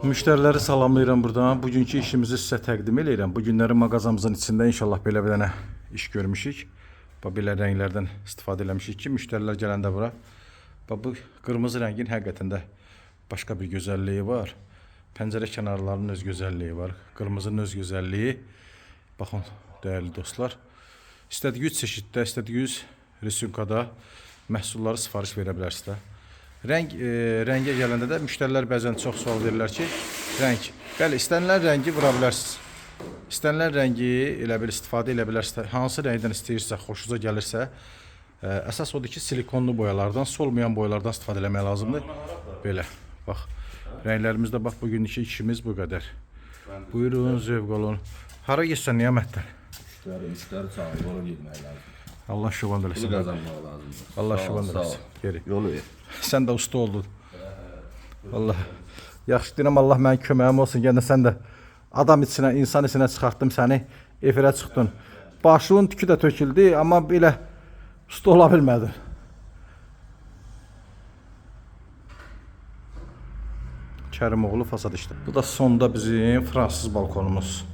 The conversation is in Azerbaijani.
Müştəriləri salamlayıram buradan. Bugünkü işimizi sizə təqdim eləyirəm. Bu günləri mağazamızın içində inşallah belə bir dənə iş görmüşük. Bax belə rənglərdən istifadə eləmişik ki, müştərilər gələndə bura bax bu qırmızı rəngin həqiqətən də başqa bir gözəlliyi var. Pəncərə kənarlarının öz gözəlliyi var. Qırmızının öz gözəlliyi. Baxın dəyərli dostlar. İstədiyiniz çeşiddə, istədiyiniz risunkada məhsulları sifariş verə bilərsiniz də. Rəng rəngə gələndə də müştərilər bəzən çox sual verirlər ki, rəng. Bəli, istənilən rəngi vura bilərsiniz. İstənilən rəngi elə bil istifadə elə bilərsiniz. Hansı rəngdən istəyirsə, xoşunuza gəlirsə, əsas odur ki, silikonlu boyalardan, solmayan boyalardan istifadə eləmək lazımdır. Belə. Bax, rənglərimizdə bax bugünkü işimiz bu qədər. Buyurun, zövq olun. Hara getsən Niyamətdən? Müşteri, müşteri çağırır, ora getmək lazım. Allah şivan Pulu eləsin. qazanmaq lazımdır. Allah Sağ ol, şivan sağ ol. eləsin. Geri. Yolu ver. Sən də usta oldun. Allah. Yaxşı deyirəm Allah mənim köməyim olsun. Yenə sən də adam içinə, insan içinə çıxartdım səni. Efirə çıxdın. Başının tükü də töküldü, amma belə usta ola bilmədin. Kərimoğlu fasad işdə. Bu da sonda bizim fransız balkonumuz.